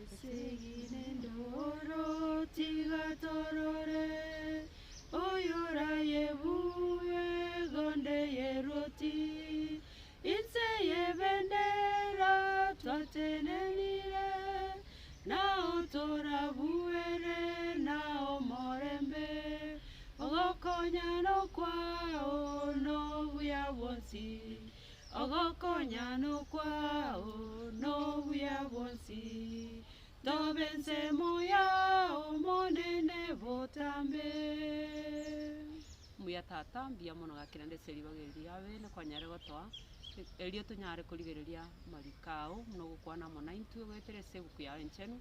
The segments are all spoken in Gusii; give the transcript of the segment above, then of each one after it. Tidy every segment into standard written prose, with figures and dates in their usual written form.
Esegi nendoro tiga torore, oyorayebue gonde yerwoti, inse y'ebendera twatenenire, nao torabuere na omorembe, ogokonyana kwao nobuya bwonsi. Ogokonyana kwao nobuya bwonsi, tobe ensemo yao Omonene botambe. Mbuya tata, mbuya mono gaki naende ase ribaga eri riria abene kwanyare gotoa, erio tonyare korigereria amariko ao buna ogokwana amo naintwe goetera ase ebuku yao enchenu,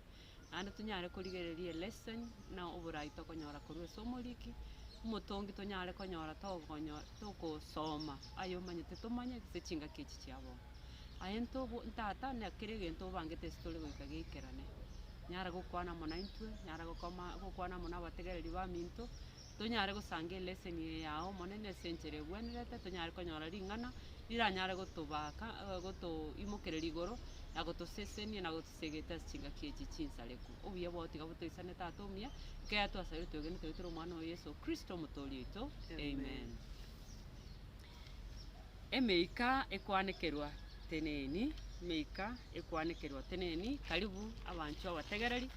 naende tonyare korigereria elesson na oborai tokonyora korwa ase omoriki, omotongi tonyare konyora togonyo tokosoma aye omanyete tomanye ase chingaki echi chia bono. Aye ntobo ntata na kera egento obangete ase tore goika geikerane, nyara gokwana amo naintwe, nyara gokoma gokwana amo na abategereri baminto, tonyare gosanga elesson eye yago omonene ase enchera ebwenerete, tonyare konyora ring'ana, riranyare gotobaka gotoimokereria igoro, na gotosesenia na gotosegeta ase chingaki echi chinsareku. Obuya bwao tiga botoisane Tata omuya, ekero twasabire twegenete goetera Omwana oye Yeso Kristo omotoori oito, amen. Emeika ekwanekerwa teneni, emeika ekwanekerwa teneni, karibu abanchwa abategereri,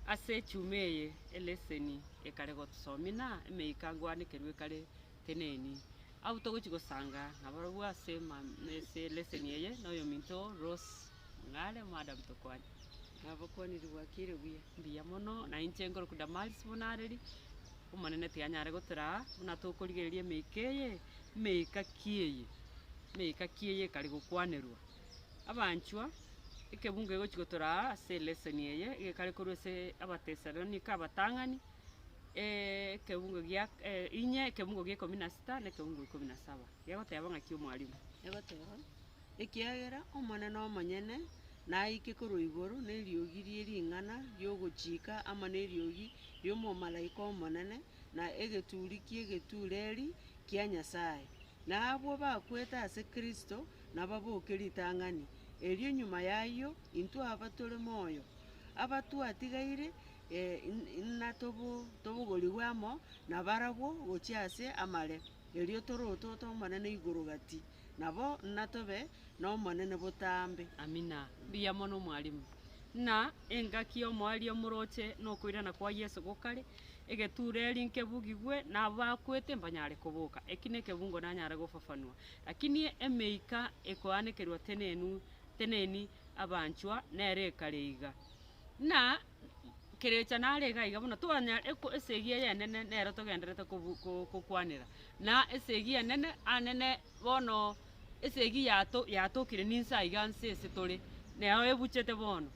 ase echuma eye eleseni ekare gotosomia na emeika nkwanekerwa ekare teneni. Abwo togochia gosanga nabarobwo ase ase eleseni eye na oyominto Rose Mong'are madam tokwane. Nabakwanire bwakire buya. Mbuya mono, na inche nkorokwa Damaris Bonareri, Omonene tiyanyare gotoraa buna tokorigereria emeika eye, emeika ki eye? Emeika ki eye ekare gokwanerwa? Abanchwa, ekebungo egochia gotoraa ase eleseni eye, egekare korwa ase Abatesalonika abatang'ani, ekebungo gia inye, ekebungo gia ikomi na sita, na ekebungo ikomi na saba. Gegoteba ng'aki omwalimu? Egoteba, Ekiagera Omonene omonyene naike korwa igoro neriogi rie ring'ana ri'ogochika amo neriogi ri'omomalaika omonene, na egeturi ki'egetureri kia Nyasae, na abwo bakwete ase Kristo nababoke ritang'ani, erio nyuma y'ayio intwe abatore moyo, abatwatigaire, inatobogorigwe amo nabarabwo gochia ase amare, erio torotote Omonene igoro gati, nabo natobe n'Omonene botambe. Amina. Mbuya mono omwalimu. Na engaki y'omoerio moroche nokoirana kwa Yeso gokare, egetureri nkebugigwe, na abwo bakwete mbanyare koboka. Eki nekebungo nanyare gofafanua. Lakini emeika ekoanekerwa tenenu teneni abanchwa nere ekare iga. Na kerecha nare iga iga buna twanya eko esegi eye enene nero togendererete kobu ko kokwanera, na esegi enene anene bono esegi yato yatokire ninse aiga nse ase tore, nero ebuchete bono.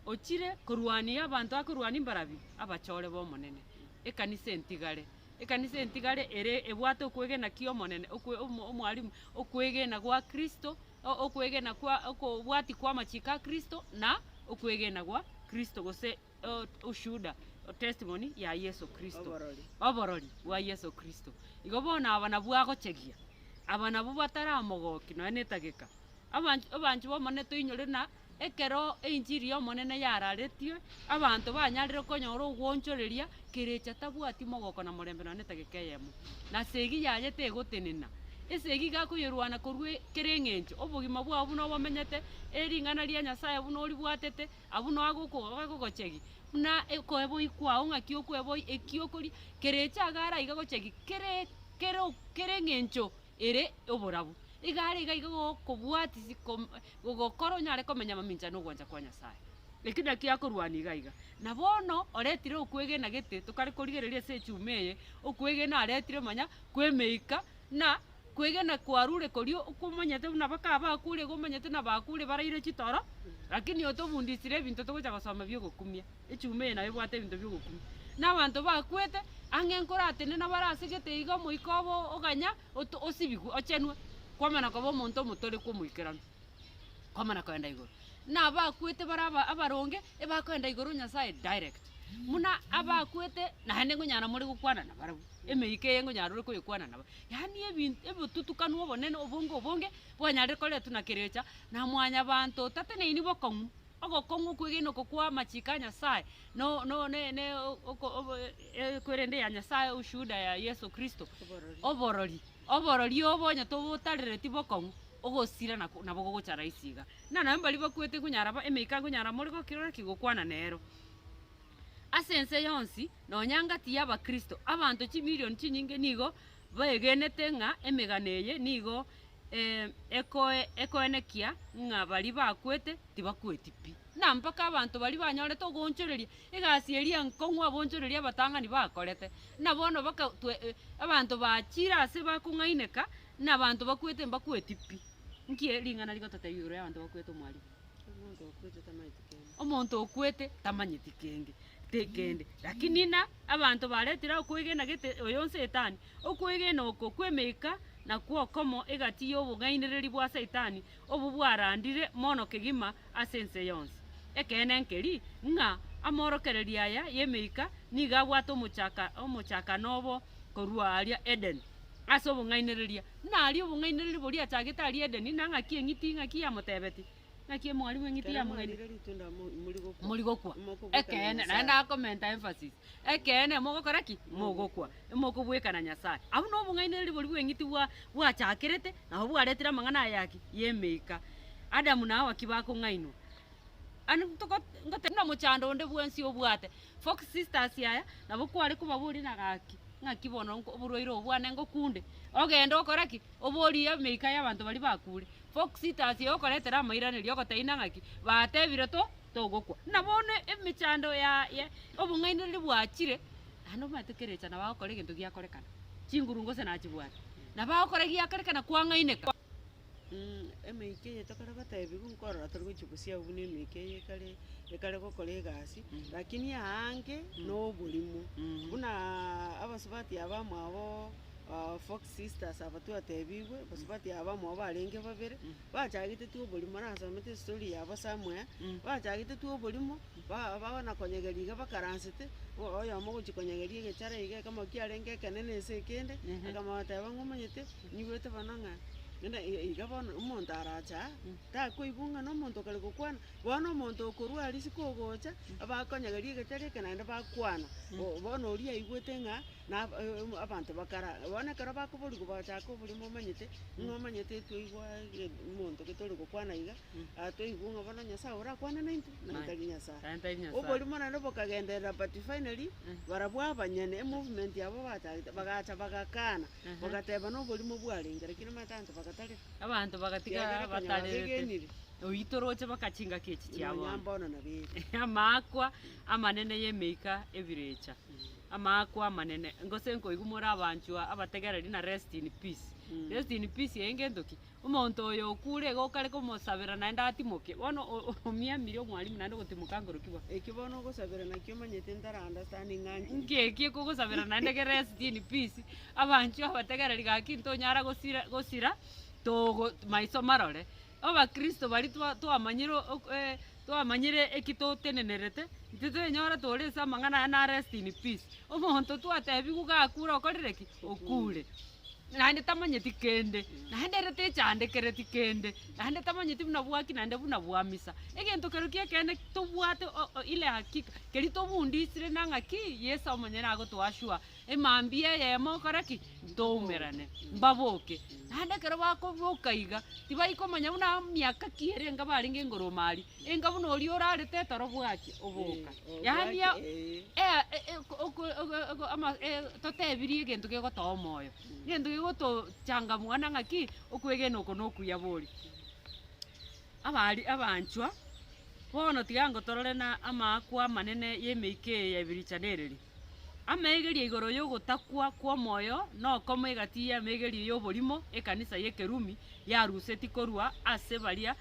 Ochire korwania abanto akorwania mbarabi? Abachore b'Omonene, ekanisa entigare, ekanisa entigare ere ebwate okwegena ki Omonene okwe omo omwalimu, okwegena gwa Kristo, okwegena kwa okobwatia kwa amachiko a Kristo na okwegena gwa Kristo gose ushuda testimony ya Yeso Kristo. Oborori. Oborori bwa Yeso Kristo. Igo bono aba nabwo agochegia, aba nabwo bataramogokia nonya na etageka. Abanch abanchwa b'Omonene toinyore na ekero einchiri y'Omonene yararetie, abanto banyarire konyora ogwoonchoreria, kerecha tabwati mogoko na morembe nonya netageka eyemo. Na segi yaye tegotenena. Esegi iga akoyerwana korwa kera eng'encho, obogima bwao buna obomenyete, ering'ana ria Nyasaye buna oribwatete, abwo noo agoko agogochegia, buna okoeboi kwao ng'aki okoeboi, eki okoria, kerecha iga ara iga gochegia kere kere kera eng'encho ere oborabu. Iga are iga iga gokobwatisi kom gogokora onyare komenya mamincha na ogwancha kwa Nyasaye. Eki nakio akorwania iga iga. Na bono oretire okwegena gete tokare korigereria ase echuma eye, okwegena aretire manya kw'emeika, na kwegena kwarure koria okomanyete buna baka bakure igo omanyete na bakure baraire chitoro, lakini otobundisire ebinto togocha gosoma biogokumia. Echuma eye nabo ebwate ebinto biogokumia. Na abanto bakwete, ang'e nkoratenena bare ase gete iga omoika obo oganya oto osibigwe ochenwe, kwamana koba omonto omotoreku omoikeranu, kwamana kogenda igoro. Na abakwete bare aba abaronge, ebakoenda igoro Nyasaye direct. Buna abakwete naende nkonyara more gokwana nabarabwo, emeika eye nkonyara ore koyekwana nabo. Yaani ebinto obotutukanu obonene obonge obonge, bwanyarire koretwa na kerecha, na mwanyabanto otateneini bokong'u. Ogokong'u okwegena oko kwa amachiko a Nyasaye, no no ne ne oko obo ekwerende ya Nyasaye ushuhuda ya Yeso Kristo, Oborori. oborori, oborori obo onye tobotarereti bokong'u, ogosira nako nabo gogocha rahisi iga. Buna nonye mbaria bakwete nkonyara ba emeika nkonyara more gokirora ki? Gokwana nero. Ase ense yonsi, nonya ngati y'Abakristo, abanto chimilion chinyinge nigo baegenete ng'a emegano eye nigo ekoenekia ng'a baria bakwete tibakweti pi. Na mpaka abanto baria banyorete ogoonchoreria egasi eria enkong'u aboonchoreria abatang'ani bakorete, na bono baka twe abanto bachire ase bakong'aineka, na abanto bakwete mbakweti pi. Nki ring'ana rigototebia igoro y'abanto bakwete omwalimu? Omonto okwete tamanyeti kende. Omonto okwete tamanyeti kenge te kende, lakini na abanto baretire okwegena gete oyo nsetani, okwegena oko kw'emeika nakwo okomo egati y'obong'ainereria bwa Saitani obwo bwarandire mono kegima ase ense yonsi. Ekeene nkeri, ng'a amorokererio aya y'emeika nigo abwate omochaka omochakano obo korwa aria Edeni, ase obong'ainereria. Naria obong'ainereria boria achagete aria Edeni, na ng'aki eng'iti ng'aki yamotebetie, Ng'aki omwalimu eng'iti Ekero yamong'aini mwarire ritunda mo- muri gokwa. Muri gokwa. Mokobwekana Ekeene, Nyasae. naende akomenta emphasis, ekeene mogokora ki? Mogokwa, mokobwekana Nyasae. Abwo na obong'ainereria boria bw'eng'iti bwa bwachakerete, nabo bwaretire amang'ana aya ki? Y'emeika. Adamu na Hawa ki bakong'ainwa? Ani toko ngote buna mochando onde bwensi obwate, Fox sisters aya, nabo kware kobaboria na gaki, ng'aki bono nko oborwaire obo bwane ngokunde, ogende okore ki? Oborie emeika y'abanto baria bakure. Fox-sisters egokoretera amairanerio ogoteina ng'aki, batebire to togokwa. Na bono emechando ya ya obong'ainereria bwachire, naende omanyete kerecha nabo agokora egento giakorekana, chinguru gose nachibwate, nabo agokora giakorekana kwang'aineka. Emeika eye tokare gotebiwa nkorora tore gochia gosiagwa buna emeika eye ekare ekare gokora egasi, lakini aange na oborimo. Buna abasubati aba mwabo Fox sisters aba twatebigwe, abasubati aba bamwabo barenge babere, bachagete tu oborimo nasomete estory yabo somewhere, bachagete tu oborimo, ba bagona konyegeria iga bakaransete, o- oyomo ogochia konyegeria egechara iga ekemo kiarenge ekenene ase ekende, akamoteba ng'a omanyete, nyigwete bono ng'a buna iga bono omonto arache aa, takoigwa ng'a na omonto okare gokwana. Bono omonto okorwa aria isiko ogocha, abakonyegeria egechara eke naende bakwana, o bono oria aigwete ng'a na abanto bakara. Bono ekero bakoborigwa bagachaka oborimo omanyete, ng'a omanyete twaigwa omonto gete ore gokwana iga, twaigwa ng'a bono Nyasaye orakwane naintwe, naende tari Nyasaye. Naende tari Nyasaye. Oborimo naende bokagenderera but finally, barabwo abanyene emovement yabo bachagete, bagacha bagakana, bagateba na oborimo bwarenge lakini omanyete abanto bagatarera. Abanto bagatiga Ekiagera konya batarerete. babegenire. Oyio toroche baka chingaki echi chia Nonya bono. mbono nabere. Amaakwa amanene y'emeika ebirecha. Amaakwa amanene, gose nkoigwa more abanchwa abategereri na rest in peace. Rest in peace eye ngento ki? Omonto oyo okure iga okare komosabera naende atimoke, bono omiamire omwalimu naende ogotimoka nkoroki bo. Ekio bono ogosabera nakio omanyete ntara understand ng'a nki. Nki eki ekogosabera naende ge rest in peace, abanchwa abategereri gaki ntonyara gosira gosira togo maiso marore. Abakristo baria twa twamanyire ok twamanyire eki totenenerete, intwe twenyora tore ase amang'ana aya na rest in peace. Omonto twatebiwu gakure okorire ki? Okure. Naende tamanyeti kende, naende ere techandekereti kende, naende tamanyeti buna bwaki naende buna bwamisa. Egento kero kia ekeene tobwate o- o ile hakika, keria tobundisire na ng'aki, Yeso omonyene agotoa sure, emambia eyemo okore ki? Ntoumerane, mbaboke. Naende ekero bakoboka iga, tibaikomanya buna miaka ki ere enga barenge engoroma aria, enga buna oria orarete etoro bwaki oboka. Yaani totebirie egento kegotoa omoyo, egento kegotochangamua na ng'aki, okwegena oko na okuya bori. Abari abanchwa, bono tiga ngotorore na amaakwa amanene y'emeika eye ya ebiricha nereri. Amaigerio igoro y'ogotakwa kw'omoyo nokomo egati y'amaigerio y'oborimo ekanisa y'Ekerumi yaruseti korwa ase baria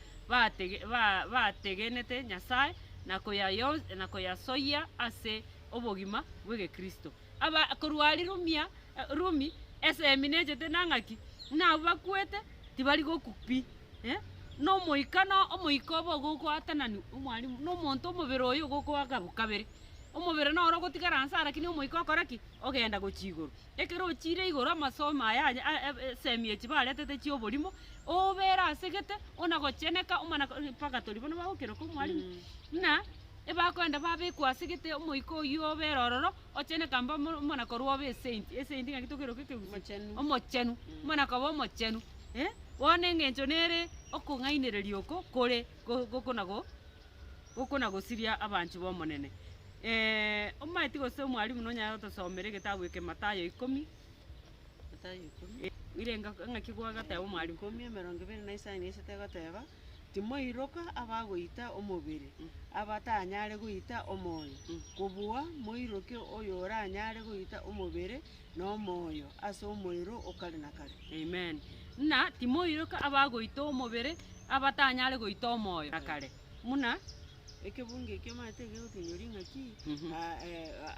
bategenete Nyasae na koyasoyia ase obogima bw'egekristo. Aba korwa aria Rumia, Rumi, esemi nechete na ng'aki? Ng'a abwo bakwete tibari gokwa pi, eh, nomoika no omoika obo ogokoatananwa omwalimu, nomonto omobere oyo ogokoagabu kabere. Omobere noro ogotigara nse lakini omoika okore ki? Ogenda gochia igoro. Ekero ochiire igoro amasomo aya aya a- e- esemi echi baretete chia oborimo, obere ase gete, ona gocheneka omana ko mpaka tori bono bagokeroka omwalimu, ng'a ebakoenda babekwa ase gete omoika oywo obere ororo, ocheneka mba omo omana korwa obe esaint, esaint ng'aki tokeroka ekegusii? Omochenu. Omochenu, omana koba omochenu eh, bono eng'encho nere okong'ainereria oko kore go gokona go gokona gosiria abanchwa b'Omonene. Omanyeti gose omwalimu nonyare gotosomera egetabu eke Mathayo ikomi, Mathayo ikomi. Irenga ng'aki gwagateba omwalimu? Ikomi emerongo ebere na isano na isato egoteba, Timoiroka abagoita omobere, abatanyare goita omoyo, kobua moiroke oyoranyare goita omobere na omoyo ase omorero o kare na kare. Amen. Ng'a timoiroka abagoita omobere, abatanyare goita omoyo na kare. Buna. Ekebungo ekio omanyete egegotinyoria ng'aki,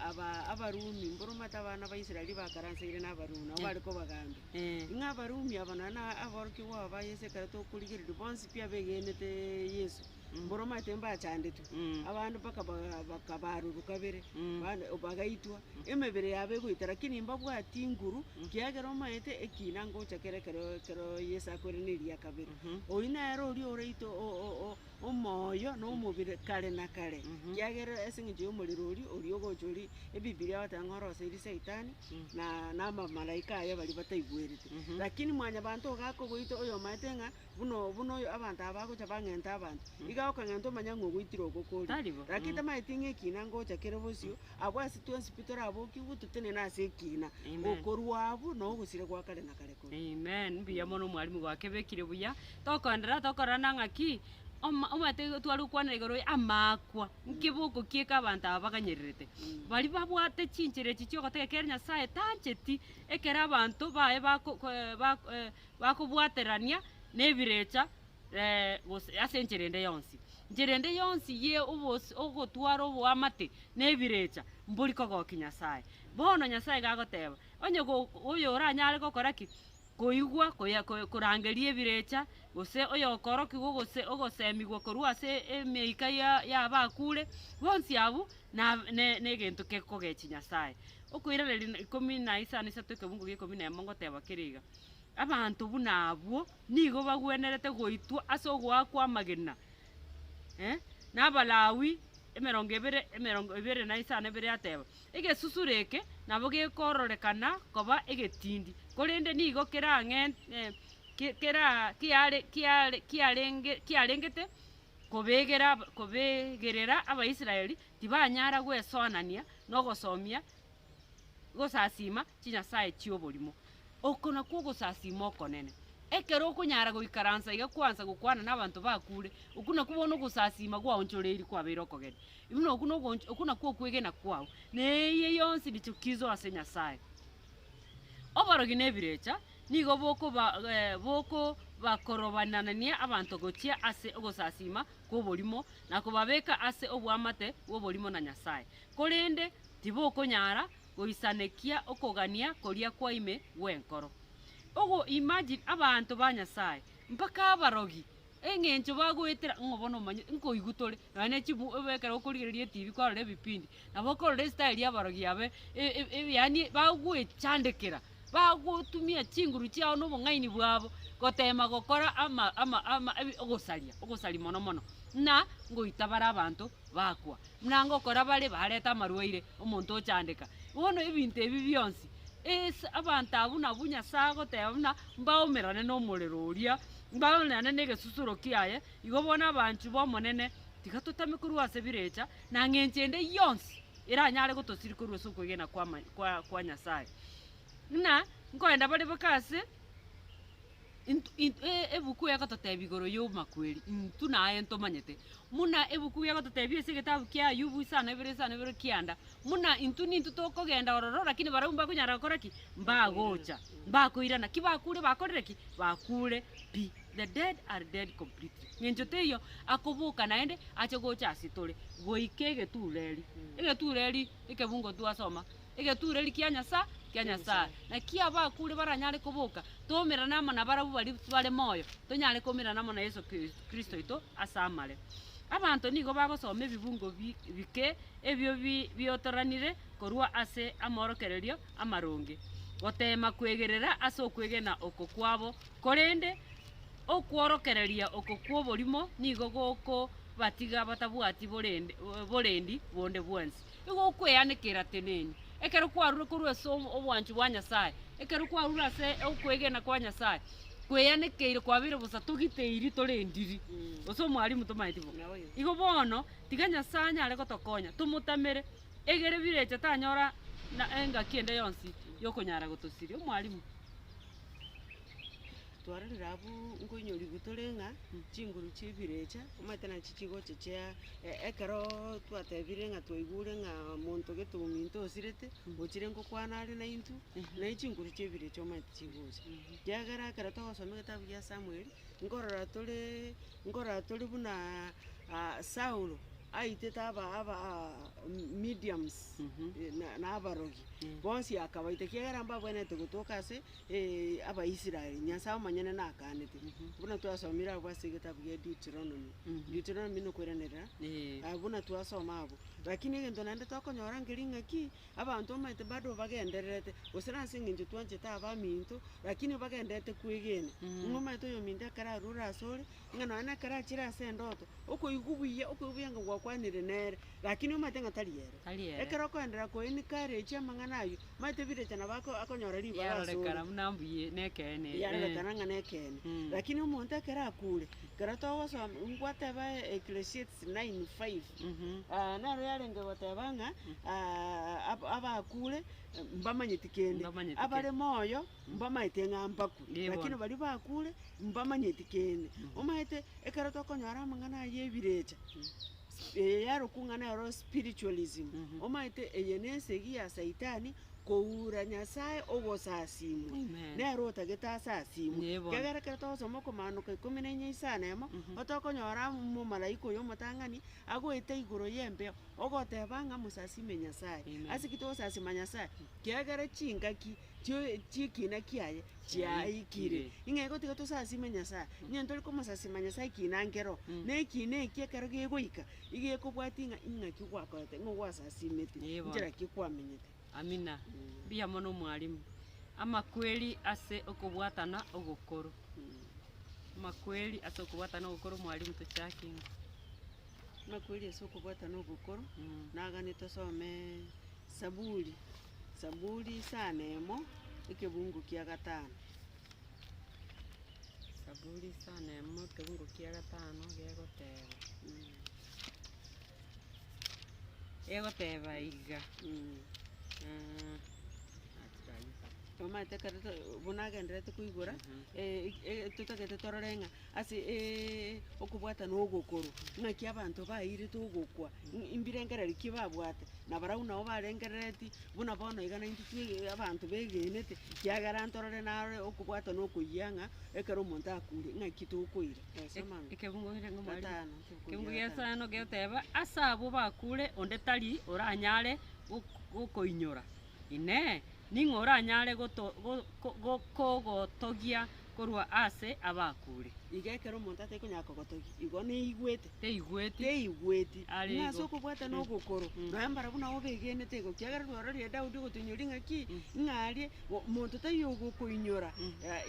aba Abarumi, mboromate abana ba Israeli bakaranseire na Abarumi, nabo bare kobagambia. Ng'a Abarumi aba nonya na aborokigwa aba ba Yeso ekero tokorigereria bonsi pi abegenete Yeso, mboromate mbachandetwe, abande mpaka ba- bakabarurwa kabere, bande bagaitwa, emebere yabo egoita lakini mbabwati nguru, kiagera omanyete ekina ngocha kere ekero ekero Yeso akoirana eria kabere. Oyio nere oria oraite o- o- o omoyo na omobere kare na kare, kiagera ase eng'encho ya omorero oria, oria ogocha oria, ebibilia egoteba ng'a oroseiri saitani, na na abamalaika aye baria bataigwerete. Lakini mwanyabanto iga akogoita oyomaete ng'a buna buna oyo abanto aba bagocha bang'ente abanto, iga okong'enta omanye ng'a ogoitire ogokoria. Tari bo. Lakini tamaeti ng'a ekina ngocha kere bosio, abwo ase twensi pi torabokigwe totenene ase ekina, Amen. okorwa abwo na ogosira gwa kare na kare kore. Amen, mbuya mono omwalimu gwakebekire buya, tokoenderea tokorora ng'aki, oma omanyete igo tware gokwanera igoro ya amaakwa, nkeboko ki eke abanto aba baganyererete. Baria babwate chinchera echi chia ogoteba ekere Nyasaye tancheti, ekero abanto baye bako ko bako bakobwaterania na ebirecha gose ase enchera ende yonsi. Nchera ende yonsi ye obos ogotwara oboamate na ebirecha, mbori kogokia Nyasaye. Bono Nyasaye iga agoteba, onye go oyoranyare gokora ki? Koigwa koya ko korangeria ebirecha, gose oyokorokigwa gose ogosemigwa korwa ase emeika ya ya abakure, bonsi abwo na ne negento gekogechia Nyasaye. Okoiraneria ikomi na isano isato ekebungo gia ikomi na emo ngoteba kere iga. Abanto buna abwo nigo bagwenerete goitwa ase ogoakwa amagena, eh, na Abalawi emerongo ebere emerongo ebere na isano ebere yateba, Egesusuro eke nabo gekororekana koba egetindi, korende nigo kerang'e ki kera kiare kiare kiarenge kiarengete kobegera kobegerera Abaisraeli tibanyara gwesoanania na ogosomia gosasiima chinyasae chi'oborimo. Oko nakwo ogosasiima okonene. Ekero okonyara goikaransa iga kwansa gokwana na abanto bakure, okwo nakwo bono ogosasiima gwaonchoreiri kwabeire okogeni. Buna okwo nogonch okwo nakwo okwegena kwao, na eye yonsi nichukizo ase Nyasae. Oborogi na ebirecha nigo bokoba bokobakorobanania abanto gochia ase ogosasiima kw'oborimo na kobabeka ase oboamate bw'oborimo na Nyasae. Korende tibokonyara goisanekia okogania koria kwa ime gw'enkoro. Ogo imagine abanto ba Nyasae, mpaka abarogi, eng'encho bagoetera ng'o bono omanye nkoigwa tore, nonya ne chibu ekero okorigereria etibi kwarora ebipindi, nabo okorora estyle ya abarogi aba e- e- yaani bagoechandekera, bagotumia chinguru chiao na obong'aini bwabo, gotema gokora ama ama ama ebi ogosaria, ogosaria mono mono, buna ngoita bare abanto bakwa. Buna ngokora bare bareta amarwaire, omonto ochandeka. Bono ebinto ebi bionsi, ase abanto abwo nabwo Nyasae agoteba buna mbaomerane nomorero oria, mbaomerane na egesusuro kiaye, igo bono abanchwa b'Omonene, tiga totame korwa ase birecha, na ng'encho ende yonsi eranyare gotosiria korwa ase okwegena kwama kwa kwa Nyasae. Buna nkoenda bare baka ase. Int int ebuku egototebia igoro y'omakweri, intwe naye ntomanyete, buna ebuku egototebia ase egetabu kia Ayubu isano ibere isano ibere kianda, buna intwe nintwe tokogenda ororo lakini barabwo mbakonyara gokora ki? Mbagocha, mbakoirana, ki bakure bakorire ki? Bakure pi, the dead are dead completely. Ng'encho teiyo akoboka naende ache gocha ase tore, goika egetureri, egetureri ekebungo twasoma. Egetureri kia Nyasae, kia Nyasae. Naki abakure baranyare koboka, toumerane amo nabarabwo baria bare moyo, tonyare koumerana amo na Yeso Kristo oito ase amare. Abanto nigo bagosoma ebibungo bi bike ebio bi biotoranire korwa ase amorokererio amaronge, goteema kwegerera ase okwegena oko kwabo, korende okworokereria oko kw'oborimo nigo gokobatiga batabwati borende borendi bonde bwensi. Igo okweanekera teneni, ekero kwarure korwa ase obwanchi bwa Nyasae, ekero kwarure ase okwegena kwa Nyasae, kweanekeire kwabeire bosa togiteiri torendiri, gose omwalimu tomaeti bo. Igo bono, tiga Nyasae anyare gotokonya, tomotamere, egere birecha tanyora na engaki ende yonsi yokonyara gotosiria. Omwalimu. Twarorire abwo nkoinyorigwa tore ng'a chinguru chia ebirecha, omanyete nachi chigocha chia ekeroooo twatebire ng'a twaigure ng'a monto gete ominto osirete, ochire ngokwana are naintwe, na echinguru chia ebirecha omanyete chigocha. Ekiagera ekero togosoma egetabu gia Samuel, nkorora toreee nkorora tore buna Saulo aitete aba aba mediums na na abarogi, bonsi akabaita ekiagera mbabwenerete gotoka ase Abaisraeli, Nyasae omonyene nakanete, buna twasomire abwo ase egetabu gia Deuteronomy. Deuteronomy nokoiranerera, buna twasoma abwo. Lakini egento naende tokonyora nkeri ng'aki, abanto omanyete bado bagendererete, gose nase eng'encho twanchete abaminto, lakini bagendererete kwegena, ng'a omanyete oyominto ekero arure asore, ng'a nonye na ekero achire ase endoto, okoigwa buya okoigwa buya ng'a gwakwanire nere, lakini omanyete ng'a tari ere. Tari ere. Ekero okoenderera ko encourage amang'ana aywo, omanyete birecha nabo ako akonyora ribaga asore. Yarorekana buna mbuya nekeene. Yarorekana ng'a nekeene. Lakini omonto ekero akure, ekero togosoma ngwateba Ecclesiastes 9:5, nero yarenge goteba ng'a ab- abakure mbamanyeti kende, Mbamanyeti abare kende. moyo mbamaete ng'a mbakwe, Ee lakini bono. baria bakure mbamanyeti kende. Omanyete ekero tokonyora amang'ana aya ebirecha, eye yarokwa ng'a nero spiritualism, omanyete eye na esegi ya saitani koura Nyasaye ogosasimwa, Amen. nere otagete asasimwe. Ee bono. Ekiagera ekero togosoma okomaanoka ikomi na inye isano emo, otokonyora omomalaika oyo omotang'ani, agoeta igoro y'embeo, ogoteba ng'a mosasime Nyasaye. Amen. Ase ki togosasima Nyasaye? Kiagera chingaki chio chiekina kiaye chiaikire. Ing'ai gotiga tosasime Nyasaye? Onye ntori komosasima Nyasaye ekina nkero, na ekina eki ekero gegoika, iga ekobwatia ng'a ing'aki gwakorete, ng'o gwasasimete, Ee bono. nchera ki kwamenyete. Amina. Mbuya mono omwalimu. Amakweri ase okobwatana ogokoro. Amakweri ase okobwatana ogokoro omwalimu tochake ingo. Amakweri ase okobwatana ogokoro, naganie tosome Saburi, Saburi isano emo, ekebungo kia gatano. Saburi isano emo, ekebungo kia gatano gegoteba, egoteba iga. Omanyete ekero to buna agendererete koigora, totagete torore ng'a ase okobwatana ogokoro, ng'aki abanto bairete ogokwa, imbirengereri ki babwate, na barabwo nabo barengerereti buna bono iga naintwe twe abanto begenete, kiagera ntorore naro okobwatana okoyia ng'a ekero omonto akure ng'aki tokoira. Soma ng'a. Ekebungo kere ng'a mwalimu. Gatano, ekebungo Ekebungo gia gia gatano. isano gegoteba, ase abwo bakure onde tari oranyare gok- gokoinyora. Inee! Ning'o oranyare goto go go kogotogia korwa ase abakure? Iga ekero omonto atari konyara kogotogia, igo neigwete. Teigweti. Teigweti. Are Ng'a ase igo. okobwata na ogokoro, nonya mbarabwo nabo begenete igo, ekiagera rwarorire Daudi ogotoinyoria ng'aki, ng'a aria monto taiyo ogokoinyora,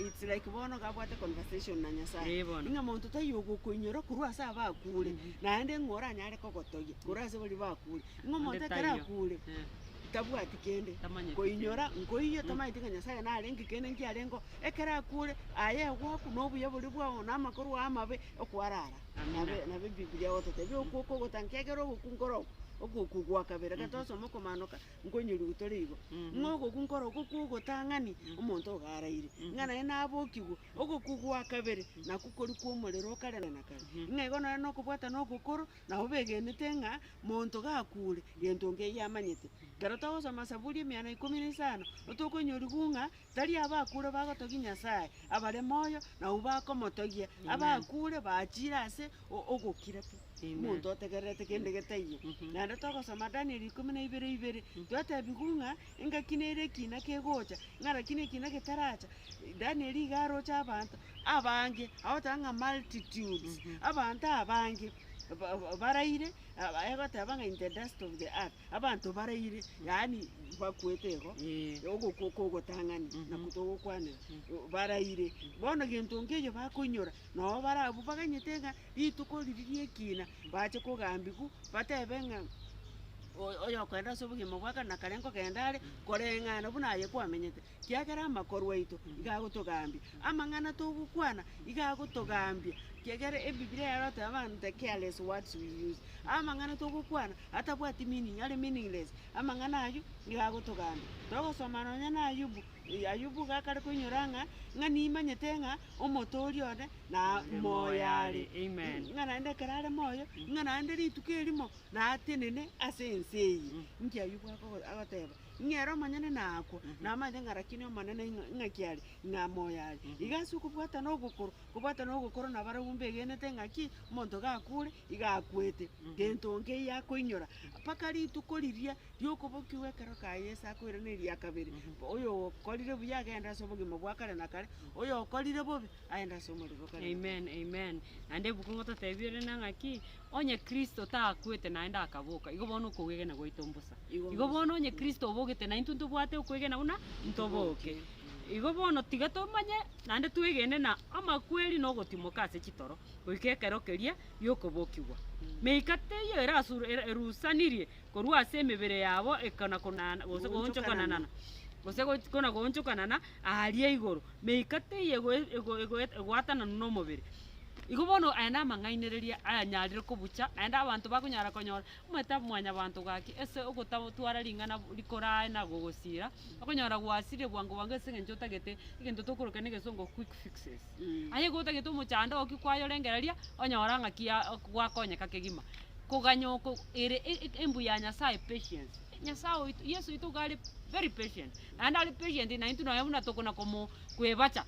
it's like bono iga abwate conversation na Nyasaye. Ee bono. Ng'a monto taiyo ogokoinyora korwa ase abakure, naende ng'o oranyare kogotogia korwa ase baria bakure. Ng'a Onde omonto ekero taiyo. akure. Tabwati kende, Tamanyeti koinyora nkoiyo, tamanyeti ng'a Nyasaye narenge kende nkiarengeo, ekero akure, aye egwaku na obuya boria bwao na amakorwa amabe, okwarara. Amina. Nabe nabe ebibilia egototebia okwo okogotanga ekiagera ogokwa nkoro oko, ogokwa gwa kabere, ekero twasoma okomanoka, nkoinyoriwu tore igo. Ng'a ogokwa nkoro okwo kwa ogotang'ani, omonto iga araire, ng'a naye nabokigwe, ogokwa gwa kabere, nakwo koria kwa omorero okare na kare. Ng'a igo nonye na okobwata na ogokoro, Nabo begenete ng'a monto gakure, gento nkeiyo amanyete. Ekero togosoma Saburi emia na ikomi na isano, otokoinyorigwa ng'a tari abakure bagotogia Nyasae, abare moyo nabwo bakomotogia, abakure bachire ase ogokira pi. Omonto otegererete kende getaiyo. Naende togosoma Daniel ikomi na ibere ibere, twatebigwa ng'a engaki nere ekina kegocha, ng'a lakini ekina getaracha, Daniel iga aroche abanto abange, agoteba ng'a multitudes, abanto abange. Ba- ba- baraire, aba egoteba ng'a in the dust of the earth, abanto baraire, yaani bakwete igo, Eh. ogokwa okogotang'ani Mhm. nakwo togokwanera, baraire. Bono gento nkeiyo bakoinyora, nabo barabwo baganyete ng'a rituko riria ria ekina, bache kogambigwa, batebe ng'a oyo oyokoenda ase obogima bwa kare na kare nkogenda are, koreng'ana buna aye kwamenyete. Kiagera amakorwa aito iga agotogambia, amang'ana togokwana iga agotogambia, kiagera ebibilia yaroteba abanto the careless words we use, amang'ana togokwana atabwati meaning are meaningless, amang'ana aywo nigo agotogambia. Togosoma nonye na Ayubu, Ayubu iga akare koinyora ng'a, ng'a nimanyete ng'a omotoori one na moyo are. Amen. Ng'a naende ekero are moyo, ng'a naende rituko erimo natenene ase ense eye. Inki Ayubu akogo agoteba? Ng'a ere omonyene nakwa, namanyete ng'a rakini Omonene ing'a ng'aki are, ng'a moyo are. Iga ase okobwatana ogokoro, kobwatana ogokoro nabarabwo mbegenete ng'aki, omonto gakure, iga akwete, gento nkeiyo akoinyora, mpaka rituko riria riokobokigwa ekero ka Yeso akoirana eria kabere, oyokorire buya agende ase obogima bwa kare na kare, oyokorire bobe, aende ase omorero kare na kare. Amen, amen. Naende ebuku ngototebia ere na ng'aki, onye Kristo takwete naende akaboka, igo bono okoegena gwaito mbosa. Igo Igo mbosa. bono onye Kristo obogete naintwe ntobwate okwegena buna ntoboke. Igo bono tiga tomanye naende twegene na amakweri na ogotimoka ase chitoro, goika ekero keria giokobokigwa. Meika teiyo erasuru era erusanirie korwa ase emebere yabo ekona konana gose goonchokanana gose gochi kona goonchokanana aaria igoro. Meika teiyo egoe ego egoe egoatananwa na omobere. Igo bono aya namang'ainereria ayanyarire kobucha, naende abanto bakonyara konyora, omanyete mwanyabanto gaki ase ogotatwara ring'ana rikorae na gogosira, okonyora gwasirire bwango bwango ase eng'encho otagete egento tokoroka na egesongo quick fixes. Aye igo otagete omochando oki kwayorengereria, onyora ng'aki ya gwakonyeka kegima. Koganya oko ere e- e- embu ya Nyasaye patience, Nyasaye oito Yeso oito iga are very patient, naende are patient naintwe nonya buna tokona komo kwebacha.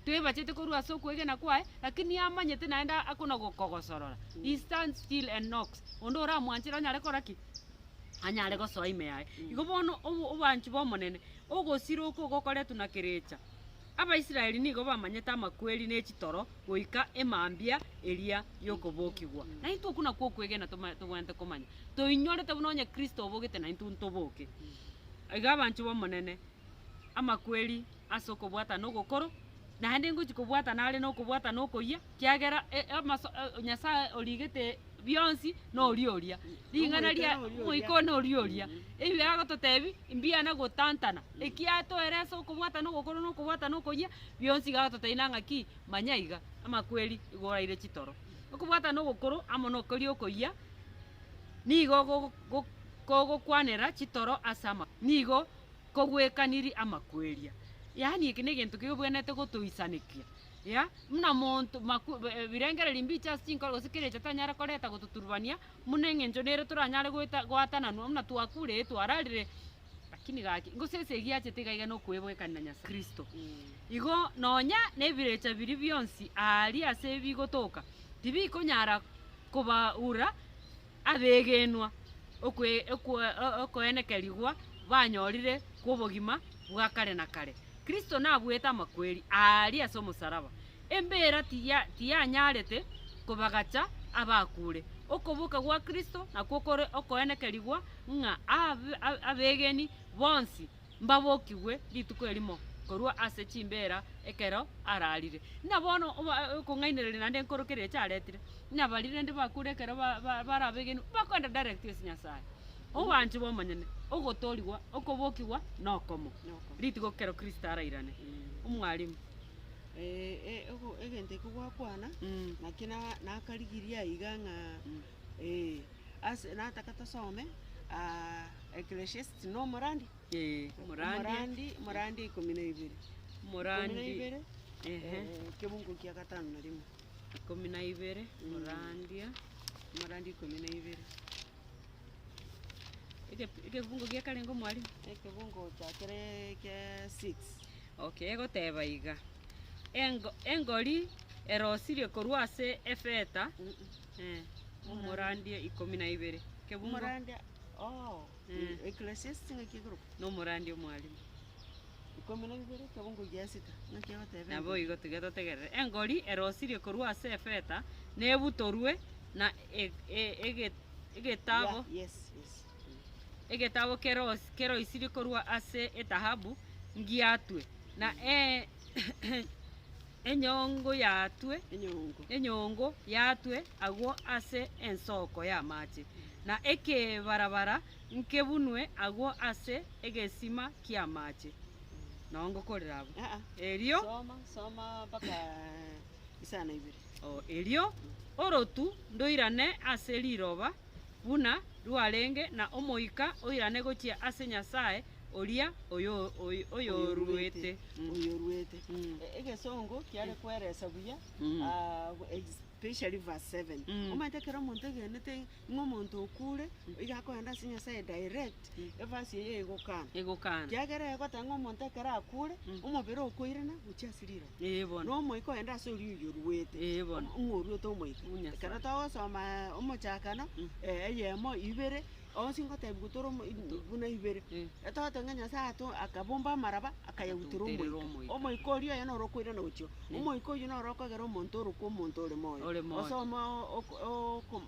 Twebachete korwa ase okwegena kwaye, lakini amanyete naende akona gokogosorora. He stands still and knocks. Onde oramwanchere anyare kora ki? Anyare gosoa ime yaye. Igo bono obo obwanchi bw'Omonene, ogosira oko gokoretwa na kerecha. Abaisraeli nigo bamanyete amakweri ne chitoro goika emambia eria y'okobokigwa. Naintwe okwo nakwo okwegena toma tobwenerete komanya. Toinyorete buna onye Kristo obogete naintwe ntoboke. Iga abanchwa b'Omonene, amakweri ase okobwatana ogokoro, naende ngochia kobwatana are na okobwatana okoyia, kiagera e- amaso Nyasaye origete bionsi na oria oria. Ring'ana ria Omoika noria oria. omoika one oria oria. Ebi agototebia, mbiana gotantana, ekiatoera ase okobwatana ogokoro na okobwatana okoyia, bionsi iga agototebia na ng'aki, manya iga, amakweri igo oraire chitoro. Okobwatana ogokoro amo na okoria okoyia, nigo gogo go kogokwanera chitoro ase ama nigo kogwekaniri amakweria. Yaani eke negento kebwenerete gotoisanekia, ya, buna monto maku birengererio mbiche ase chinkoro gose kerecha tanyare koreta gototurubania, buna eng'encho nere toranyare goeta goatananwa buna twakure eh twararire, lakini gaki, gose esegi yachete iga iga na okoebwekania na Nyasae Kristo. Igo nonya na ebirecha biria bionsi aaria ase bigotoka, tibikonyara kobaura abegenwa okwe okwe okoenekerigwa banyorire kw'obogima bwa kare na kare. Kristo nabuete amakweri aaria ase omosaraba. Embeera tiya tiyanyarete kobagacha abakure. Okoboka gwa Kristo nakwo kore okoenekerigwa ng'a abe abegeni bonsi mbabokigwe rituko erimo korwa ase chimbeera ekero ararire. Ng'a bono oba okong'ainereria naende nkorokereria chiaretire, ng'a baria rende bakure ekero ba ba barabegenwe, bakoenda direct ase Nyasaye. Obwanchi bwa omonyene, ogotoorigwa, okobokigwa na okomo, rituko ekero Kristo arairane. Omwalimu. Egento ekio gwakwana, naki na nakarigirie aiga ng'a ase nataka tosome Ecclesiastes na omorandi? Eh, omorandi. Omorandi, omorandi ikomi na ibere. Ikomi na Omorandi, ibere, ehe. kebungo kia gatano na rimo. Ikomi na ibere, omorandia. Omorandi ikomi na ibere. Ege egebungo gia karenge omwalimu? Ekebungo chakere kia six. Okay, egoteba iga, engo engori erosirie korwa ase efeta, eh, omorandia ikomi na ibere, kebungo. Omorandia, oh, Mm. Ecclesiastes ng'aki ekorokwa? Na omorandia omwalimu. Ikomi na ibere, kebungo gia sita, ng'aki egoteba Nabo engori? igo tiga totegerere. Engori erosirie korwa ase efeta, nebutorwe. na e- e- ege- egetabo Yeah, yes, yes. egetabo keros- keroisirie korwa ase etahabu ngiatwe, na e- enyongo yatwe Enyongo. enyongo yatwe agwo ase ensoko y'amache, na ekebarabara nkebunwe agwo ase egesima ki'amache. Noo ngokorera abwo. Ah, ah. Erio Soma, soma mpaka isano ibere. Oh, erio orotu ndoirane ase riroba buna rwarenge, na omoika oirane gochia ase Nyasae oria oyo- oyo- oyoruete. Mm. Oyoruete. Mm. Egesongo kiare kweresa buya, Mm. ah, especially verse 7. Mm. Omanyete ekero omonto egenete ng'a omonto okure, iga akoenda ase Nyasaye direct, evasi eye egokana. Egokana. Kiagera egoteba ng'a omonto ekero akure, Mm. omobere okoirana gochia ase riroba. Ee bono. Na omoika oende ase oria oyoruete. Ee bono. Ng'a oruete omoika. O Nyasaye. Ekero togosoma omochakano, Mm. eyemo ibere, onsi ngotebiwa tore omo buna ibere. Eh. Etogoteba ng'a Nyasaye ato akabomba amaraba, akayagutera Akagutera omoika. omoika. Omoika oria oye noro okoirana gochia oo. Mm. Omoika oyio noro okogera omonto orokwa omonto ore moyo. Ore moyo. Osome oko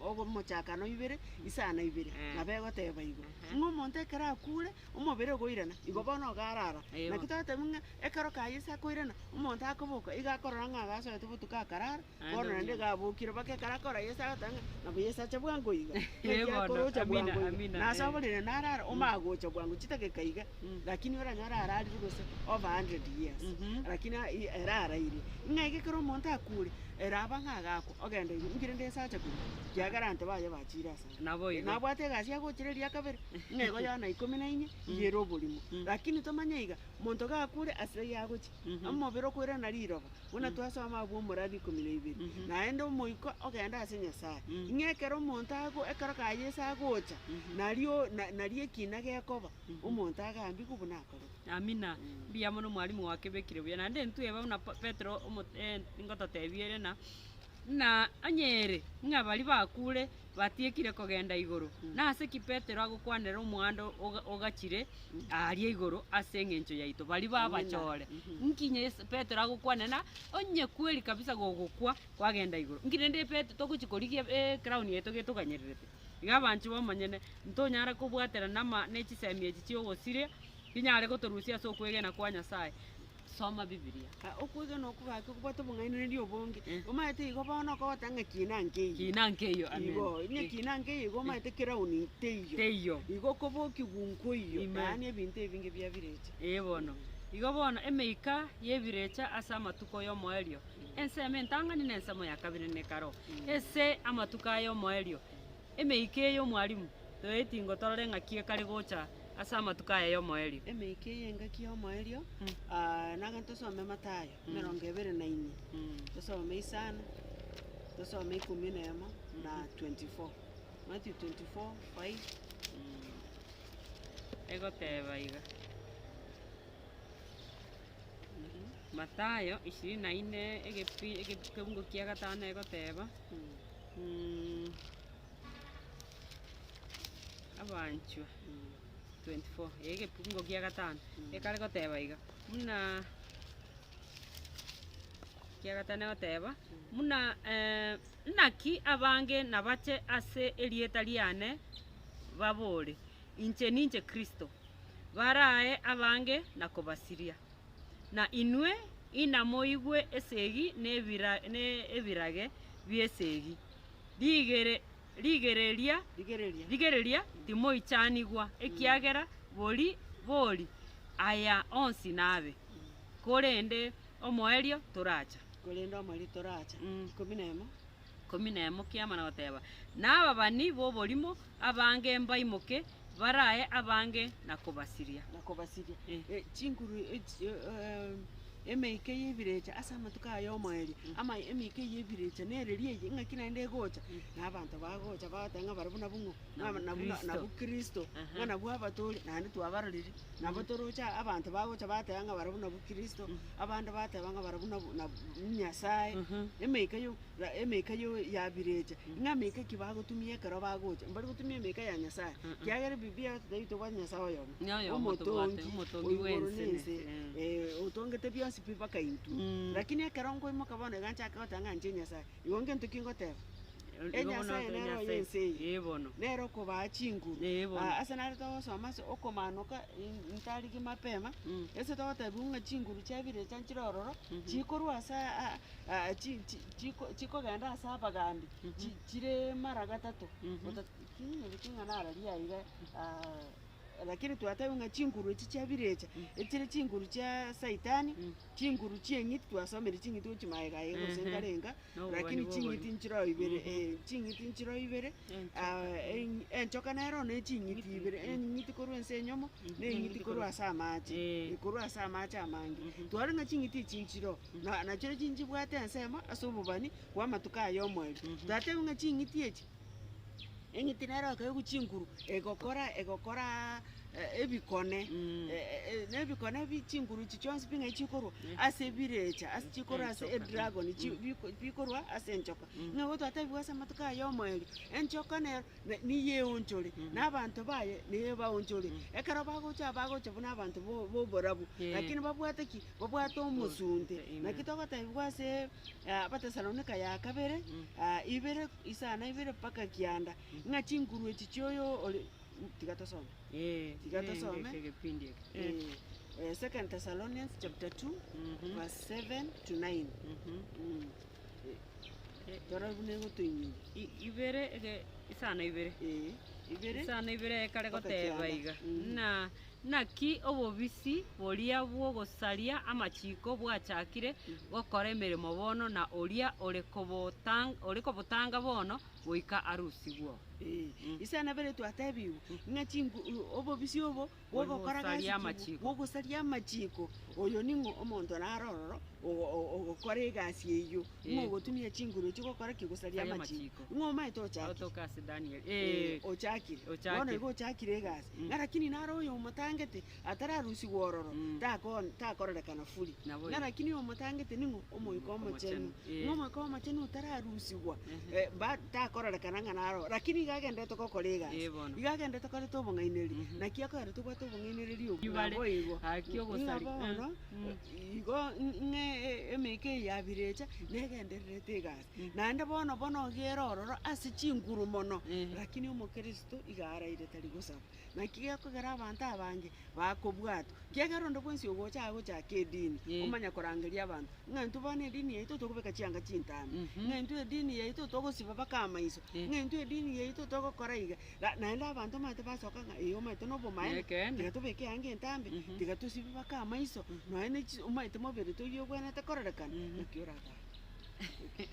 oko omochakano ibere, isano ibere, Eh. nabo egoteba igo. Ehe. Ng'a omonto ekero akure, omobere ogoirana, igo bono iga arara. Eh, Naki bono. togoteba ng'a, ekero kaye ase akoirana, omonto akoboka, iga akorora ng'a agasoete botuko akarara, Naende bono naende oria. iga abokire mpaka ekero akorora Yeso agoteba ng'a nabo Yeso acha bwango iga, Eh, naki bono, akorocha amina, bwango iga. amina, Nase eh. oborere narara, omanye gocha bwango chidakika iga, Mm. lakini oranyore ararire gose over hundred years, Mhm. lakini a- i- ere araire. Ng'a iga ekero omonto akure, ere aba ng'a agakwa, ogenda igoro, inki rende Yeso acha korwa? Kiagera abanto baye bachire ase are. Nabo igo. Nabwate egasi agochera eria kabere, ng'a igo Yohana ikomi na inye, Mm. iga ere oborimo. Mm. Lakini tomanye iga, monto gakure ase ayio agochia, Mhm. omobere okoirana riroba, buna Mm. twasoma abwo omorari ikomi na ibere, Mhm. naende omoika ogende ase Nyasaye. Mm. Ng'a ekero omonto ago ekero ka Yeso agocha, Mhm. nario na nario ekina gekoba, Mhm. omonto agambigwe buna akorete. Amina, Mm. mbuya mono mwalimu gwakebekire buya, naende intweba buna Pa- Petero omo ngototebia ere ng'a, ng'a onye ere ng'a baria bakure batiekire kogenda igoro, nase ki Petero agokwanera omwando oga- ogachire aaria igoro ase eng'encho yaito, baria babachore. Nki Yeso Petero agokwanera na onye kweri kabisa gogokwa kwagenda igoro. Nki rende Petero togochi korigia ecrown yaito getoganyererete. Iga abanchwa b'omonyene, ntonyare kobwaterana ama ne chisemi echi chi'ogosiria, chinyare gotorusia ase okwegena kwa Nyasaye. Soma Bibilia. Ah, okwegena okwo gaki kobwate obong'ainereria obonge, Eh. omanyete igo bono okogoteba ng'a kina nkeiyo. Kina nkeiyo, amen. Igo, ng'a Eh. kina nkeiyo igo omanyete crown teiyo. Teiyo. Igo okobokigwa nkoiyo, Amen. yaani ebinto ebinge biabirecha. Ee bono. Igo bono emeika y'ebirecha ase amatuko y'omoerio, ensemo entang'ani na ensemo ya kabere nekaro. Ase amatuko aya y'omoerio, emeika eye omwalimu, toeti ngotorore ng'aki ekare gocha ase amatuko aya y'omoerio. Emeika eye engaki y'omoerio, naga ntosome Mathayo, emerongo ebere na inye, tosome isano, tosome ikomi na emo, na 24. Matthew 24, 5. Egoteba iga, Mathayo ishirini na inne egepi egekungu kia gatano egoteba, abanchwa 24 eh egepungo kia gatano, ekare goteba iga, buna kia gatano egoteba, buna naki abange nabache ase erieta riane babore, Inche ninche Kristo, barae abange na kobasiria. Na inwe inamoigwe esegi na ebira na ebirage bi'esegi, rigere rigereria Rigereria. rigereria timoichanigwa, ekiagera bori bori aya onsi nabe, korende omoerio toracha. Korende omoerio toracha. Ikomi na emo. Ikomi na emo kiamana goteba, Na ababani b'oborimo abange mbaimoke, barae abange na kobasiria. Na kobasiria. Eh. Eh, chinguru echi eh, emeika eye ebirecha ase amatuko aya y'omoerio, ama emeika eye ebirecha nereri eye ng'aki naende egocha, na abanto bagocha bagoteba ng'a barabwo nabwo ng'o? Nabwo Ng'a nabwo na- Kristo. nabwo Kristo, Aha. ng'a nabwo abatori, naende twabarorire, nabo toroche abanto bagocha bateba ng'a barabwo nabwo Kristo, abande bateba ng'a barabwo nabwo nabwo Nyasaye, emeika yo ra emeika yo yabirecha, ng'a meika ki bagotumia ekero bagocha, mbari gotumia emeika ya Nyasaye, kiagera ebibilia egototebia tobwate Nyasaye oyomo, Noyomo tobwate, omotongi omotongi o igoro bw'ense na na ense, ense, eh. otongete bionsi pi mpaka intwe. Lakini ekero nkoimoka bono iga nchake goteba ng'a inche Nyasaye, igo ngento ki ngoteba? Igo bono Enyasaye nere oyo Nyasae. ense eye. Eh bono. Nere okobaa chinguru. Eh bono. Ah, ase nare togosoma ase okomanoka in- ntarigi mapema, ase togotebiwa ng'a chinguru chia birecha nchire ororo, chikorwa ase aa aa chi- chi- chiko chikogenda ase abagambi, chi- chire mara gatato, ota ki ki ng'a nararia aiga lakini twatebiwa ng'a chinguru echi chia birecha, echire chinguru chia saitani, chinguru chia eng'iti twasomire ching'iti gochia magega iga gose nkarenga, Nobobani lakini bwa ching'iti oborimo. nchire oo ibere ching'iti nchire oo ibere, enchoka nero na eching'iti ibere, eng'iti korwa ense enyomo, na eng'iti korwa ase amache, korwa ase amache amange. Twarora ng'a ching'iti echi nchire oo, na nachirochio nchibwate ensemo ase obobani bwa amatuko aya omoerio. Twatebiwa ng'a ching'iti echi. Eng'iti nero ekaegwa chinguru, egokora egokoraa ebikone, na ebikone bi chinguru echi chionsi pi ng'ai chikorwa, ase ebirecha, ase chikorwa ase edragon chi biko bikorwa ase enchoka. Ng'a igo twatebiwa ase amatuko aya omoerio, enchoka nero na niyo eonchore, na abanto baye niyo baonchore. Ekero bagocha bagocha buna abanto bo bo oborabu, lakini babwate ki? Babwate omosunte. Naki togotebiwa ase Abatesalonika ya kabere, ibere isano ibere mpaka kianda, ng'a chinguru echi chioyo ore tiga tosome. Eh, Tiga eh, tosome. eke egepindi eke. Eh, Second Thessalonians chapter 2 verse 7 to 9. Torore buna egotoinyia. Ibere ege isano ibere. Eh, ibere. Isano ibere ekare Mpaka goteba kianda. iga, ng'a Naki obobisi boria bw'ogosaria amachiko bwachakire gokora emeremo bono, na oria ore kobotanga bono goika arusigwe. Ee, ise nabere twatebigwe ng'a chingu obobisi obo bw'ogokora gasi Bw'ogosaria ki? amachiko. Bw'ogosaria amachiko, oyo ning'o omonto naro ororo ogo- o- ogokora egasi eyio, ng'o Eh. ogotumia chinguru echio gokora ki? Gosaria Gosaria amachiko. amachiko. Ng'o omanyete ochakire? Otoka ase Daniel. Eh, Eh. ochakire. Ochakire. Bono igo ochakire egasi. Ng'a lakini naro oyo omotangete, atararusigwa ororo, tako takororekana fully. Nabo Ng'a igo. lakini oyo omotangete ning'o? Omoika Omochenu. Omochenu. Eh. Ng'a Omoika Omochenu otararusigwa, ba takororekana ng'a naro, lakini iga agenderete gokora egasi. Eh, bono. Iga agenderete koreta obong'ainereria. Naki akogera tobwate obong'ainereria obwo? Ibare. Nabo igo. Gaki Ng'a ogosari. bono, igo ng'a emeika eye ya birecha, negendererete egasi. Naende bono bono iga ere ororo ase chinguru mono, lakini omokristo iga araire tari gosaba. Naki gekogera abanto abange bakobwatwa, kiagera onde bwensi ogocha agochaka edini, omanya korangeria abanto, ng'a intwe bono edini yaito tokobeka chianga chintambe, ng'a intwe edini yaito togosiba mpaka amaiso, ng'a intwe edini yaito togokora iga, na naende abanto omanyete basoka ng'a eh omanyete na obomaene, Nekeene. tiga tobeke eanga entambe, tiga tosibe mpaka amaiso, nonya ne chi omanyete mobere toiyo obwenerete kororekana, naki oratare.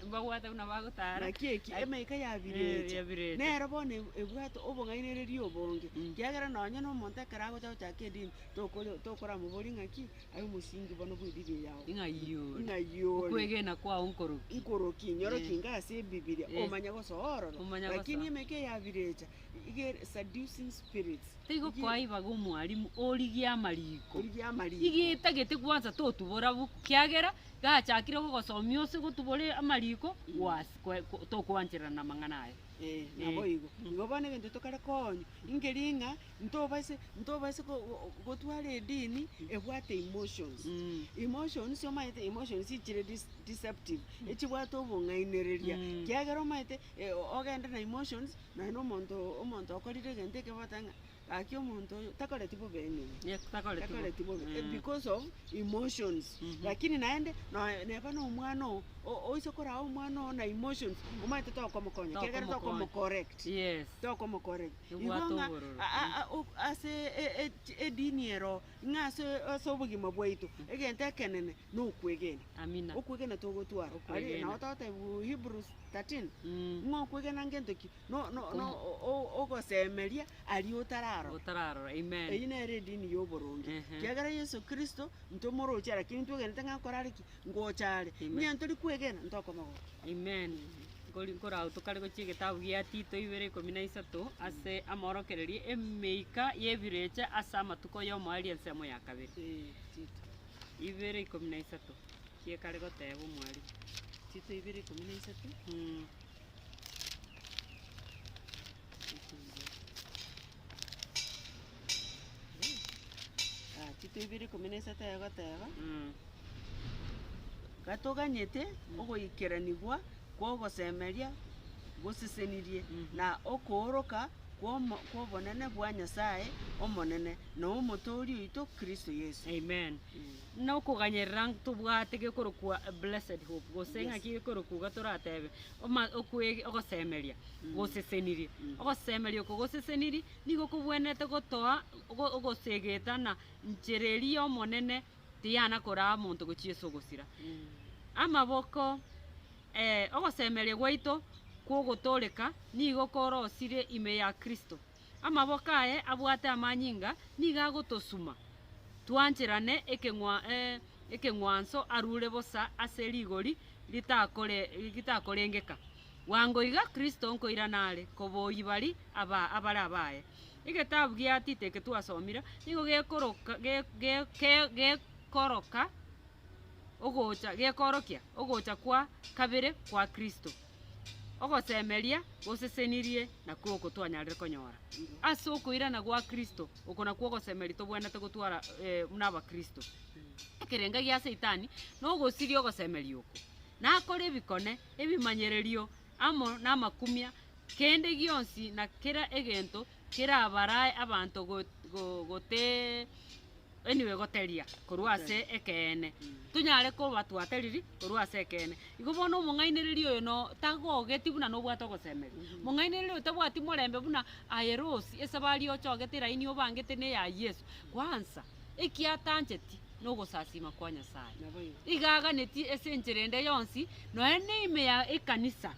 Mbabwate buna bagotara. Naki eki emeika ya birecha ya birecha. nero bono ebwate obong'ainereria obonge, ekiagera nonye na omonto ekero agocha gochaka edini, tokore tokoramoborie ng'aki, aye omosingi bono bwa edini eye yago Ng'ai ore? ng'ai ore? Okwegena kwao nkoroki? Nkoroki? Nyoroki inga ase ebibiria, omanye gosoa ororo. Omanye gosoa. Lakini emeika eye ya birecha, iga ere seducing spirits. Tiga okoaibaga omwalimu origie amariko. Origie amariko. Iga etagete kwanza totubora buku kiagera gachakire gogosomia ose gotubora amariko gwasi kwe tokwancherana namang'ana aya. Eh, nabo igo. Igo bono egento tokare koonywa, nkeri ng'a ntobaise ntobaise ko- go- gotwara edini ebwate emotions. Emotions omanyete emotions chire dis deceptive, echibwate obong'ainereria, kiagera omanyete ogende na emotions, Nonya na omonto omonto okorire egento ekebe ogoteba ng'a gaki omonto oyo takoreti bobe anyway, Yeah, takoreti bobe. takoreti bobe because of emotions. Lakini naende noe neba na omwana oo, o- oise koraa omwana oo na emotions, omanyete tokomokonya ekiagera Tokomokonya. tokomocorrect, Yes. tokomocorrect. Igo Ebwate ng'a obororo. a- a- a- o- ase e- e- edini ero oo, ng'a ase ase obogima bwaito, egento ekenene na okwegena. Amina. Okwegena togotwara. Aria Okwegena. nabo togotebiwa Hebrews 13, Mm. ng'a okwegena ngento ki? No no no o- o- ogosemeria aria otararora. Otararora, amen. Eyio nere edini ya oboronge. Ehe. Kiagera Yeso Kristo ntomoroche lakini ntwegenete ng'a nkore are ki? Ngocha are. Amen. Onye ntori kwegena, ntokomogokia. Amen. Nkori nkorau tokare gochia egetabu gia Tito ibere ikomi na isato, ase amorokererio emeika y'ebirecha ase amatuko y'omoerio ensemo ya kabere. Eh, Tito. Ibere ikomi na isato, kiekare goteba omwalimu. Tito ibere ikomi na isato. Mm. Ah, Tito ibere ikomi na isato egoteba, Mm. Gatoganyete ogoikeranigwa kw'ogosemeria gosesenirie, na okooroka kw'omo kw'obonene bwa Nyasae Omonene, na Omotooria oito Kristo Yeso. Amen. Nokoganyerera ntobwate gekorokwa blessed hope, gose Yes. ng'aki gekorokwa iga toratebe, oma okwe ogosemeria gosesenirie. Ogosemeria oko gosesenirie, nigo kobwenerete gotoa ogo ogosegeta na nchera eria ya Omonene tiyana koraa omonto gochia ase ogosira. Amaboko ogosemeria gwaito kw'ogotooreka nigo korosire ime ya Kristo. Amaboko aye abwate amanyinga nigo agotosuma twancherane ekeng'wa ekeng'wanso arure bosa ase rigori ritakore ritakorengeka. Bwango iga Kristo nkoirana are koboyia baria aba abare abaye. Egetabu gia Tito eke twasomire nigo gekoroka ge ge ke gekoroka ogocha gekoorokia ogocha kwa kabere kwa Kristo, ogosemeria gosesenirie nakwo oko twanyarire konyora. Ase okoirana gwa Kristo, oko nakwo ogosemeria tobwenerete gotwara buna abakristo. Ekerenga gia Saitani, nogosiria ogosemeria oko, nakore ebikone, ebimanyererio, amo namakumia, kende gionsi na kera egento kerabarae abanto go go gotee anyway goteria korwa ase ekeene, tonyare koba twateriri korwa ase ekeene. Igo bono omong'ainereria oyo no tagogeti buna nobwate ogosemeria, mong'ainereria oyo tabwati morembe buna aye Rose esabari ochogete eraini obangete na eya Yeso, kwansa ekiatancheti na ogosasima kwa Nyasaye. Naboigo. Iga aganetie ase enchera ende yonsi, nonya na ime ya ekanisa.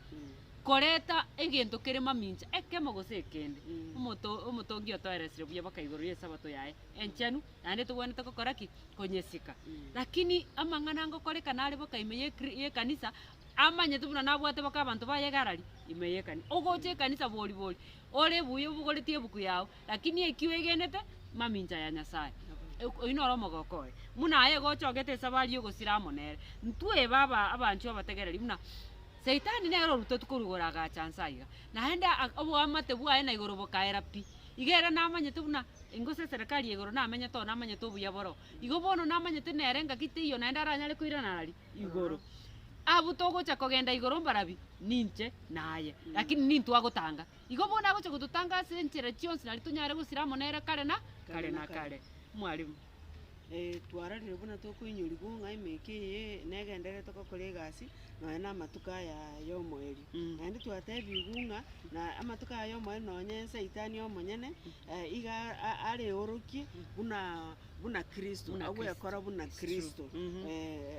Koreta egento kere mamincha ekemo gose ekende. Omoto omotongi otoeresire buya baka igoro y'esabato yaye enchenu, naende tobwenerete gokora ki? Konyesika. Lakini amang'ana ngokorekana are boka ime y'ekri y'ekanisa, amanyete buna nabwate boka abanto baye iga arari ime y'ekanisa. Ogocha ekanisa bori bori, ore buya obogoretie ebuku yago, lakini ekio oegenete, mamincha ya Nyasaye. Oyio noro omogoko oye. Buna aye igo ochogete esabari y'ogosira amo nere. Ntweba aba abanchwa abategereri buna. Saitani nere orutetwe korwa igoro agacha nse aiga, naende oboamate bwaye na igoro bokaera pi. Iga ere namanyete buna gose eserekari ya igoro namenyete oo namanyete obuya bore oo. Igo bono namanyete nere ngaki teiyo naende aranyare koirana aria igoro. Abwo togocha kogenda igoro mbarabi? Ninche naye, lakini nintwe agotanga. Igo bono agocha gototanga ase enchera chionsi nari tonyare gosira amo nere kare na kare na kare. Mwalimu. Twarorire buna tokoinyorigwa ng'a emeka eye negendererete gokora egasi nonya na amatuko aya ya omoerio. Naende twatebigwe ng'a na amatuko aya ya omoerio nonye saitani omonyene iga a- areorokie buna buna Kristo, Buna Kristo. agwekora buna It's true. Kristo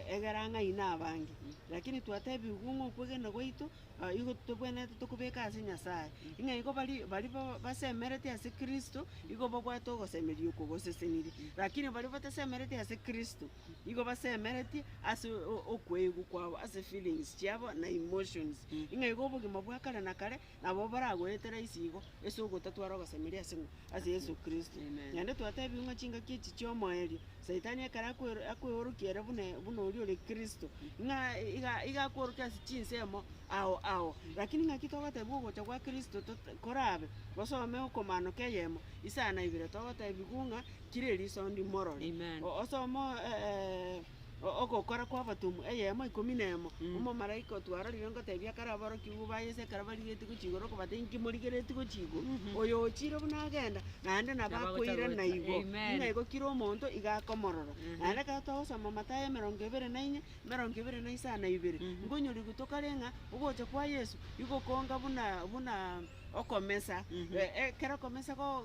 egere ang'aine abange. Lakini twatebigwe ng'a okwegena gwaito igo tobwenerete tokobeka ase Nyasaye, ng'a igo baria baria ba basemeretie ase Kristo, igo babwate ogosemeria oko gosesenirie, lakini baria batasemeretie ase Kristo, igo basemeretie ase o- okoigwa kwabo, ase feelings chiabo na emotions. Ng'a igo obogima bwa kare na kare, nabo boragoetera ase igo, ase ogotatwara ogosemeria ase ng'o? Ase Yeso Kristo. Amen. Naende twatebiwa ng'a chingaki echi chia omoerio, Saitani ekero akoero akoeorokia ere buna buna oria ore Kristo, ng'a iga iga akoorokia ase chinsemo ao ao. Lakini ng'aki togotebiwa ogocha gwa Kristo tot korabe, osome okomanoka eyemo, isano na ibere togotebiwa ng'a kira eriso ndimorore. Amen. O- Osome ogokora kwa abatomwa eyemo ikomi na emo, omomalaika otwarorire ngotebia ekero aborokigwa ba Yeso ekero barigetie gochia igoro okobatebia inki morigeretie gochia igoro, oyo ochire buna agenda, naende nabo Nabo agocha akoirana gocha. igo, Amen. ng'a igo kera omonto iga akomorora. Naende ekero twagosoma Mathayo emerongo ebere na inye, emerongo ebere na isano na ibere, nkonyorigwa tokare ng'a ogocha kwa Yeso, igo konga buna buna okomesa, ekero okomesa go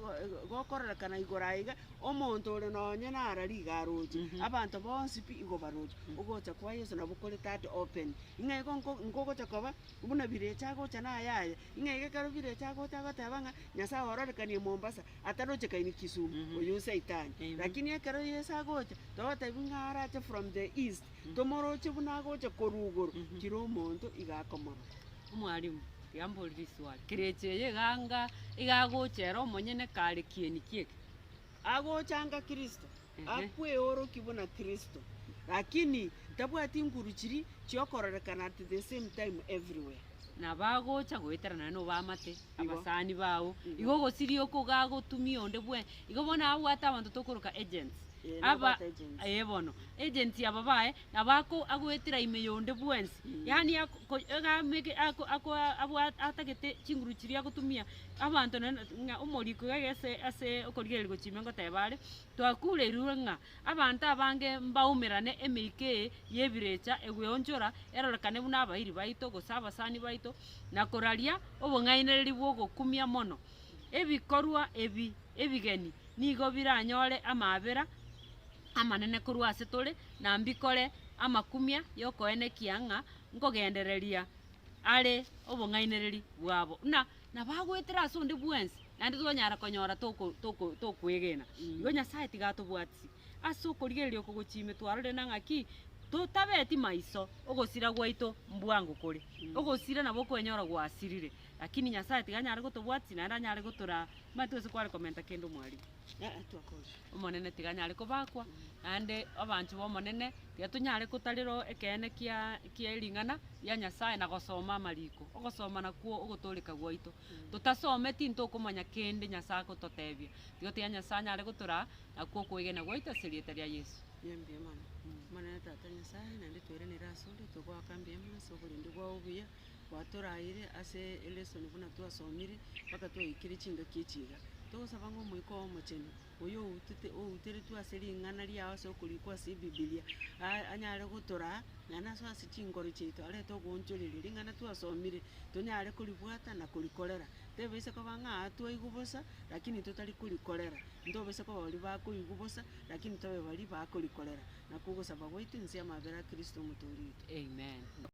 gokororekana igoro aiga. Omonto ore nonye narari iga aroche, abanto bonsi pi igo baroche. Ogocha kwa Yeso nabo kore that open, ng'a igo nko nkogocha koba buna birecha agocha na ayaye, ng'a iga ekero birecha agocha agoteba ng'a Nyasaye ororekanie Mombasa, atarochekaini Kisumu, oyio saitani. Lakini ekero Yeso agocha, togotebiwa ng'a arache from the east, tomoroche buna agocha korwa igoro, kera omonto iga akomorora. Omwalimu, tiga mborie riswali, kerecha eye iga anga iga agocha ere omonyene kare kieni kieke. Agochanga Kristo, Ehe. akweorokia buna Kristo, lakini tabwati nguru chiria chiokororekana at the same time everywhere. Nabo agocha goetera naende obamate, Igo. abasani bao, Igo. igo ogosiria oko gagotumia onde bwe, igo bono abwate abanto tokoroka agents. Eh, Aba nabwate agents. eh bono, agents aba baye, nabo ako agoetera ime ya onde bwensi, yaani ako ko iga ameke ako ako abwate atagete chinguru chiria agotumia, abanto naende ng'a omoriko iga ase ase okorigereria gochia ime ngoteba are, twakureirwe ng'a abanto abange mbaumerane emeika eye ya ebirecha egweonchora, erorekane buna abairi baito gose abasani baito, na koraria obong'ainereria bwa ogokumia mono. Ebikorwa ebi ebigeni nigo biranyore amaabera amanene korwa ase tore, na mbikore amakumia y'okoenekia ng'a nkogendereria are obong'ainereria bwabo. Buna nabagoetera ase onde bwensi, naende twanyara konyora toko toko tokwegena. Igo Nyasaye tiga atobwatisi, ase okorigereria oko gochia ime twarorire na ng'aki, totabeti maiso, ogosira gwaito mbwango kore. Ogosira nabo okwenyora gwasirire, lakini Nyasaye tiga anyare gotobwatisia naende anyare gotoraa, omanyete gose kware komenta kende omwalimu. Eh, twakorire. Omonene tiga anyare kobakwa, naende abanchwa ba omonene, tiga tonyare kotarera ekeene kia kia ering'ana ria Nyasaye na gosoma amariko. Ogosoma nakwo ogotoreka gwaito. Totasometi ntokomanya kende Nyasaye agototebia. Tiga tiga Nyasaye anyare gotoraa, nakwo okoegena gwaito ase erieta ria Yeso. Mbuya mbuya mono. Omonene Tata Nyasaye, naende twairanire asore, togoaka mbuya mono ase oborendi bwao obuya, gwatoraire ase elesson buna twasomire, mpaka twaikire chingaki echi iga. Togosaba ng'a omoika oo omochenu, oyo outete outeretwe ase ring'ana riao ase okorikwa ase ebibilia, a- anyare gotoraa, naende asoe ase chinkoro chiaito arete ogoonchoreria ring'ana twasomire, tonyare koribwata na korikorera. Tebaisa koba ng'a twaigwa bosa, lakini totari korikorera, ntobasa koba baria bakoigwa bosa, lakini tobe baria bakorikorera. Nakwo ogosaba gwaito inse y'amabera a Kristo omotoori oito. Amen.